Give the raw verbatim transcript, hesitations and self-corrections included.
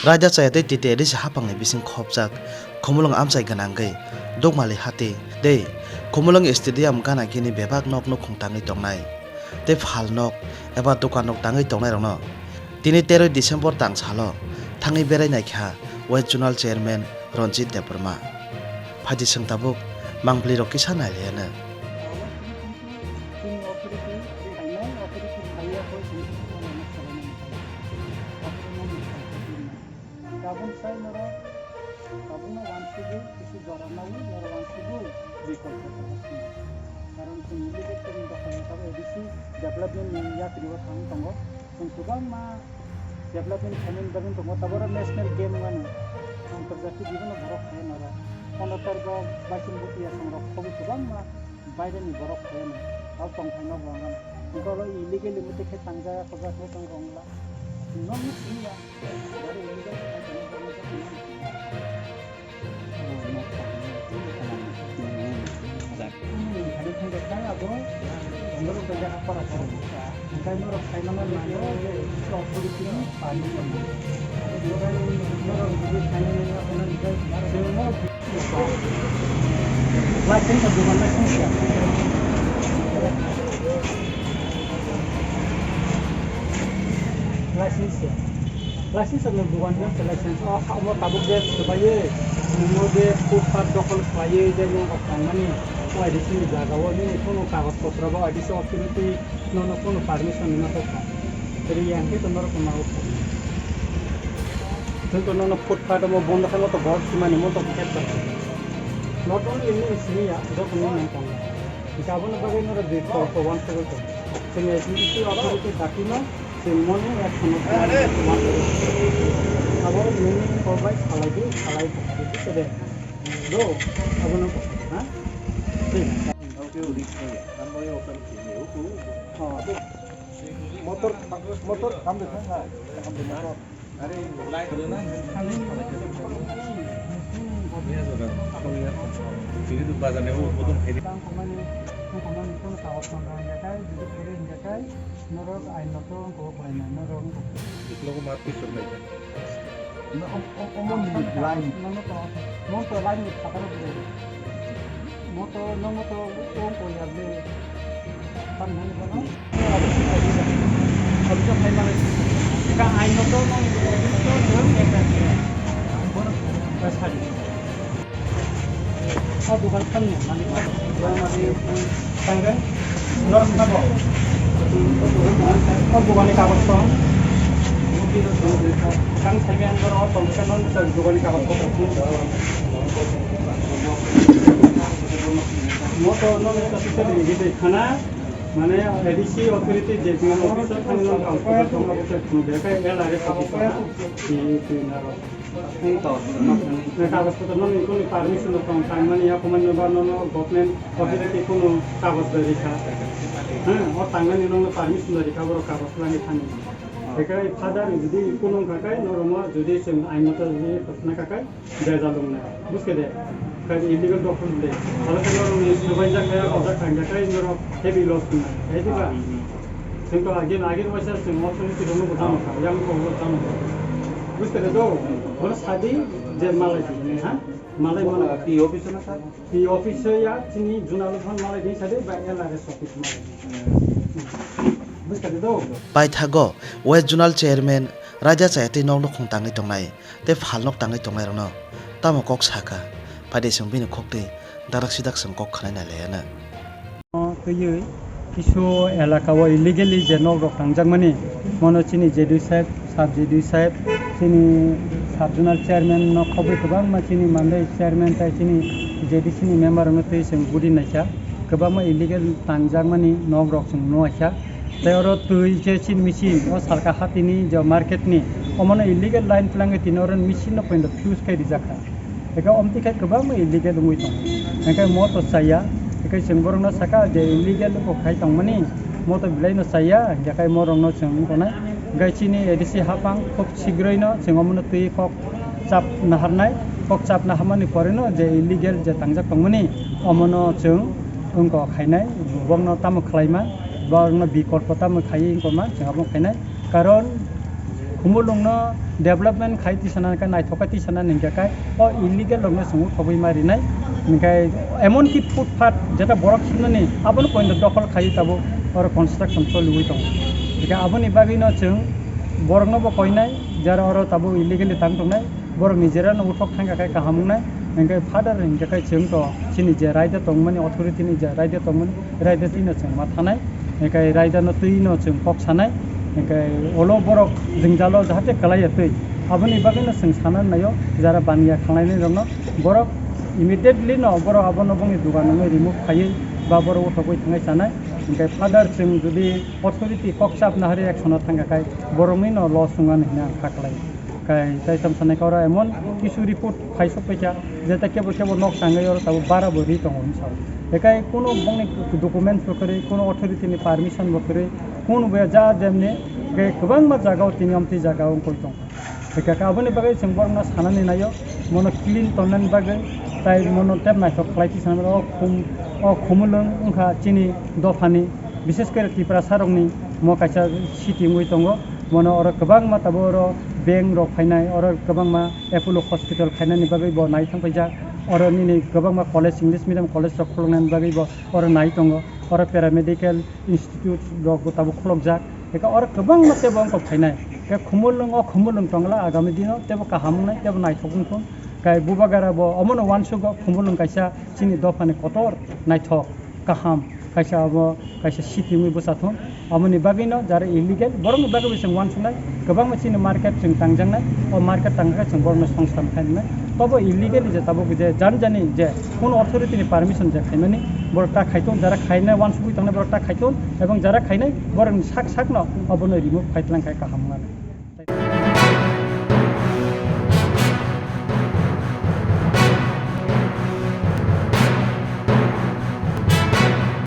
Raida chaya tei T T A D C hapangni bising khopjak Khumulwng amchai gwnangwi Dukmali hati tei Khumulwng stadium gana gini bebak nok nukhung tangwi tongnai tei phalnok eba dukan nok tangwi tongnairokno tini teroi December tang salo thangwi berai naikha West Zonal Chairman Ranjit Debbarma. Phaidi chwng tabuk mangpli rok kisa nai liya no. Tabuk sai norok tabukno wansugwi kisi jora naiwi norok wansugwi bikolpo karon chwng illegal tongwi dophani tabuk A D C development ni yakri o thang tongo. Chwng kwbangma development khaimani bagwi tongo, taboro national game wngmani antarjati bibino borok khainai norok. Pondro tarikh o Baising Bhutia songrok khobwi kwbangma baireni borok khainai, abo tongthai no bo wngmani. Hwnkhe oro illegally muitu khe tangjak, khobjak khe tong rwngla. Nokni simi ya. License ni dogan no se license o ha omo tabuk je swbaiwi nungno je footpath dokhol khlaiwi je nung rok tangmani o A D C ni jaga o nini kunu kagoj potro bo A D C authority nono kunu permission rwna tongkha. Riyang khe to norok ma o. Chwng to nono footpath omo bondo khe moto borok simani moto khe to. Not only nini simi ya, joto nini nang tongo. Hingke aboni bagwi norok je kok to wansugwi tongo. Chwng S D C authority dakti no chwng moni action no tongmani wansugwi tongo. Abo nini kok bai salai di, salai di, salai di, do, abono, ha? Thik. Motor, motor, kam de, ha? Kam de, motor. Norok ain no to wngkha o khlainai, norok wngkha. Omo ni line. Nono to, nono to line ni phataro bwrwi. Moto, nono to wngkha ya bwrwi. Tam nani bono. Abisa khai male. Ka ain no to nang to to nang. Bono sadi. O dogan khan ni malik, o malik, tangre, norok sabo. O dogan ni kagoj tong. Kang saibi ang norok tong khe non sa dogan ni kagoj tong. Moto non sa sisa di gede khana, mane A D C authority je officer thang non kagoj tong, officer thang de kai L R S officer na, di di naro. Kagoj potro no nini kunu permission no tong tangmani ya komani no ba nono government authority kunu kagoj bai rikha. Ha, o tangnani nono permission bai rikha borok kagoj lani thani. Bekai father jodi kunu wngkha kai norok mo jodi chwng ain moto jodi khosna kha kai jai jalung nai. Buske de. Kai illegal dokhol de. Hala kai norok ni subai jak kaya kojak thang jak kai norok heavy loss nai. Hai diba? Chwng to agin, agin waisa chwng authority rokno bo tamo kha, yang kok bo tamo kha. Buste de do, bono sadi je malai di, ha? Malai mano. P O office na sir? P O office ya, chini zonal phone malai di sadi, ba L R S office malai di. Buste de do. Paithago West Zonal Chairman Raja Chayatwi nok nukhung tangwi tongnai tei phalnok tangwi tongnairokno tamo kok sakha, phaidi chwng bini khoktwi darak sidak chwng kok khwnai nai laiya na. Twiwi kisu elaka o illegally je nok rok tangjakmani, mono chini J D C saheb, sub J D C saheb, chini sub zonal chairman no khobwi kwbangma chini mandai chairman tai chini J D C ni member rok no twi chwng budi naikha, kwbangma illegal tangjakmani nok rok chwng nuaikha. Tei oro twi je chini machine o salka hatini je market ni, omono illegal line twlangwi tini oro machine no poino fuse khai rijakha. Hingke omtwi khai kwbangma illegal wngwi tongo. Hingke mo to chaya, hingke chwng borokno saka je illegal bo khai tongmani, mo to belai no chaya, hingke kai morokno chwng wng tongnai. Hingke chini A D C hapang khub sigroino chwng omono twi kok chap naharnai, kok chap naharmani poreno je illegal je tangjak tongmani, omono chwng wngkok khainai, borokno tamo khlaima, borokno bikolpo tamo khaiwi wngkoma chwng abono khainai. Karon Khumulwng no development khai tisana khe, naithok khe tisana hingkhe kai o illegal rok no chwng uthogwi ma rinai. Hingkhe emon ki footpath jeta borok swngnani abono poito dokhol khai tabuk oro construction choliwi tongo. Hingkhe aboni bagwi no chwng borok no bo koinai jara oro tabuk illegally tang tongnai. Borok ni jera no uthok thangkha khe kaham wngnai. Hingkhe father hingkhe kai chwng to chini je raida tongmani, authority ni je raida tongmani, raida twi no chwng ma thanai. Hingkhe raida no twi no chwng kok sanai. Hingkhe olo borok jwngjalo jahate kwlaiya twi. Aboni bagwi no chwng sana naio jara baniya khlainai rok no borok immediately no borok abono bongni dugan no remove khaiwi ba borok uthogwi thangai sanai. Hingkhe father chwng jodi authority kok chap nahari action o thangkha khai borokni no loss wngmani hwnwi ang kha kwlai. Kai tai tong sanai khe oro emon kisu report phaisok paikha, je ta kebo kebo nok tangwi oro tabuk bara bo ri tongo hinwi sao. Bekai kuno bongni documents bo kwrwi, kuno authority ni permission bo kwrwi, kuno bo ja jemni ke kwbangma jaga o tini omtwi jaga o wngkoi tong. Bekai khe aboni bagwi chwng borokno sanani naio, mono clean tonnani bagwi, tai mono tep naithok khlai twi sanani o khum, o Khumulwng wngkha chini dophani, bises khe Tiprasa rokni mo kaisa city wngwi tongo. Mono oro kwbangma tabuk oro bank rok phainai, oro kwbangma Apollo hospital khainani bagwi bo nai thang paijak. Oro nini kwbangma college, English medium college rok khuluknani bagwi bo oro nai tongo. Oro paramedical institute rok bo tabuk khulukjak. Eka oro kwbangma tebo wngkok phainai. Khe Khumulwng, o Khumulwng tongla agami dino tebo kaham wngnai, tebo naithok wngthung. Kai Bubagra bo omono uansugo Khumulwng kaisa chini dophani kotor naithok. Kaham, kaisa abo kaisa city wngwi bwsa thung. Aboni bagwino jara illegal, borokni bagwi chwng uansuknai, kwbangma chini market chwng tangjaknai, o market tangkhe chwng borokno songsan khainai. Tobo illegal je tabuk je jani jani je kuno authority ni permission je khaimani, borok ta khaithung, jara khainai uansugwi tongnai borok ta khaithung, ebong jara khainai borokni sak sakno obono remove khaitlang khai kaham.